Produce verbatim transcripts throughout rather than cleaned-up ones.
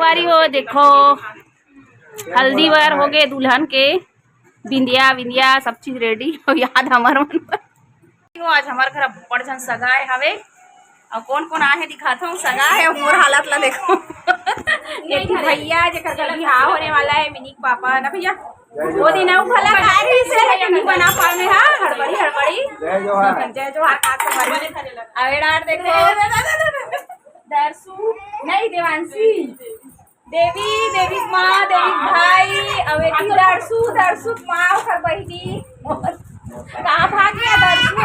अरे वो देखो, हल्दी बर हो गए दुल्हन के बिंदिया विंदिया, सब चीज रेडी हो याद हमर मन बर। तो आज हमर घर बड़ झन सगा आए हवे। अउ कोन कोन आए हे दिखात हूँ। सगा हे, मोर हालत ला देखो। एक ठो भैया जेकर घर बिहाव होने वाला है, मिनी के पापा ना भैया, वो दिन अउ भला खाए रही से, लेकिन नहीं बना पावे, हाँ, हड़बड़ी हड़बड़ी। जय जोहार। जय जोहार, हाथ से मारे। अवे डार देखो, दरसू नहीं, देवांशी, देवी, देवी माँ, देवी भाई, अवेती दरसू, दरसू माँ, ओकर बहिनी। कहाँ भाग गया दरसू?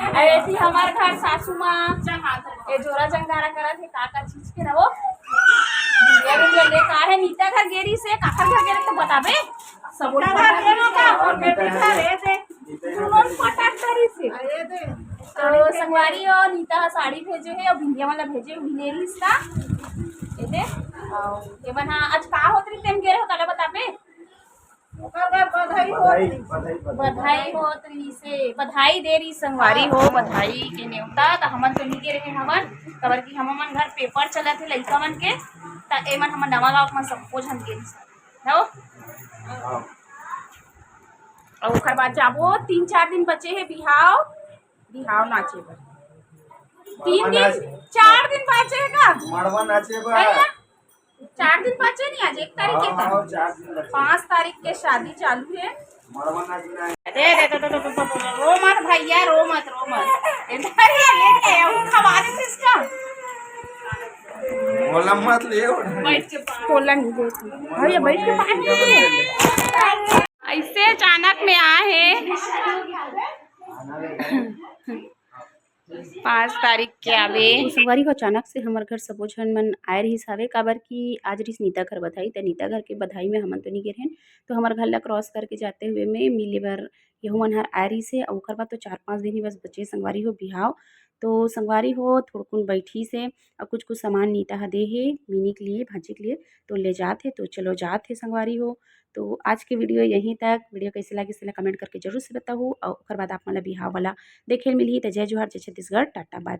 अवेती हमार घर सासू माँ। ये जोरा जंगारा करत हे, का का चीज के रहो। ये भी ले का है, नीता घर गेरी से, काकर घर गेरी तो बताबे। सब लोग घर गेरो का, और बेटी घर है दे। दोनों पटाख करी से। तो संगवारी हो, नीता ह साड़ी भेजे हे अउ बिंदिया वाला भेजे हे, उही ले रहिस ना। ये दे, अउ ये मन हा आज का होत रही, तेम गे रहे हो, काला बताबे? ओकर बर बधाई होत बधाई, रही। बधाई, बधाई। बधाई होत रही से, बधाई दे रही संगवारी हो, बधाई के नेवता, त हमन तो नहीं गे रहे हवन, काबर कि हमन घर पेपर चलत हे लइका मन के, त एमन हमन नवा गाँव मन सबको झन गे रही हो। हाँ। अउ ओकर बाद जाबो, तीन चार दिन बचे हे बिहाव, बिहाव नाचे बर। तीन मड़वा दिन, नाच। चार दिन बाचे हे का? मड़वा नाचे बर। भैया, चार दिन बाचे नहीं, आज एक तारीख हे हाँ, का? हाँ, चार दिन बचे। पाँच तारीख के शादी चालू हे। मड़वा नाच ना। दे, दे, दे, रो मत भैया, रो मत, रो मत। इधर ही लेके आओ, खवा दे इसका। मोला मत ले। बैठ के पानी। कोला नहीं देती। भैया, बैठ के पानी पी ले। ऐसे अचानक में आए हे। पाँच तारीख के आवे। संगवारी हो, अचानक से हमर घर सबो झन मन आए रहिस हावे, काबर कि आज रहिस नीता घर बधाई, त नीता घर के बधाई में हमन तो नहीं गे रहेन, तो हमर घर ला क्रॉस करके जाते हुए में मिले बर यहू मन हर आए रहिस हे। अउ ओकर बाद तो चार पाँच दिन ही बस बचे संगवारी हो बिहाव। तो संगवारी हो, थोड़कुन बैठी से अउ कुछ कुछ सामान नीता ह दे हे मिनी के लिए, भांजी के लिए, तो ले जात हे। तो चलो जात हे संगवारी हो। तो आज के वीडियो यहीं तक। वीडियो कैसे लगिस, तेला कमेंट करके जरूर से बताहू। अउ ओकर बाद आप मन ला बिहाव वाला देखे ल मिलही। त जय जोहार, जय छत्तीसगढ़, टाटा, बाय।